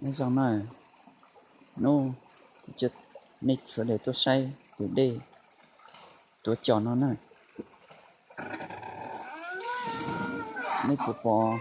Nyob zoo na, hnub no nej sawv daws tuaj saib tus dej tuav cos no na. Nej puas pom?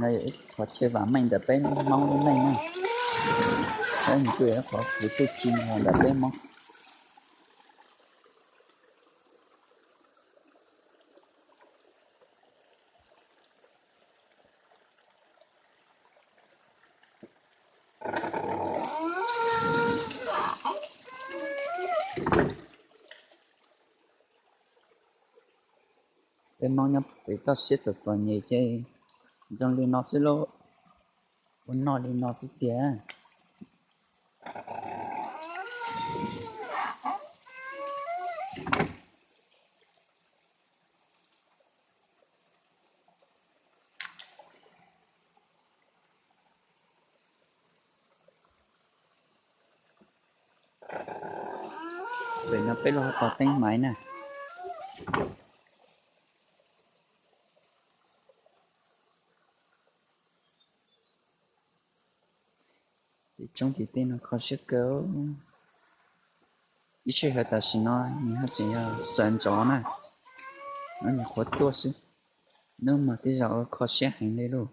No yog ib qhov chaw vam meej ntawm peb Hmoob lub neej na. Saib nws kuj yog ib qhov kwv tij txi ntawm peb Hmoob. Peb Hmoob nyob pem toj siab txom txom nyem ces zoo li no xwb lauj, ua noj li no xwb tiag. Pem no peb los tos teeb maiv na. Tim tsob tim tej no kho siab kawg. Ib sij hawm tam sim no nws haj tseem yog sawv ntxov na, nws nyuam qhuav tuaj xwb. Hnub mas tej zaum kho siab heev li lauj.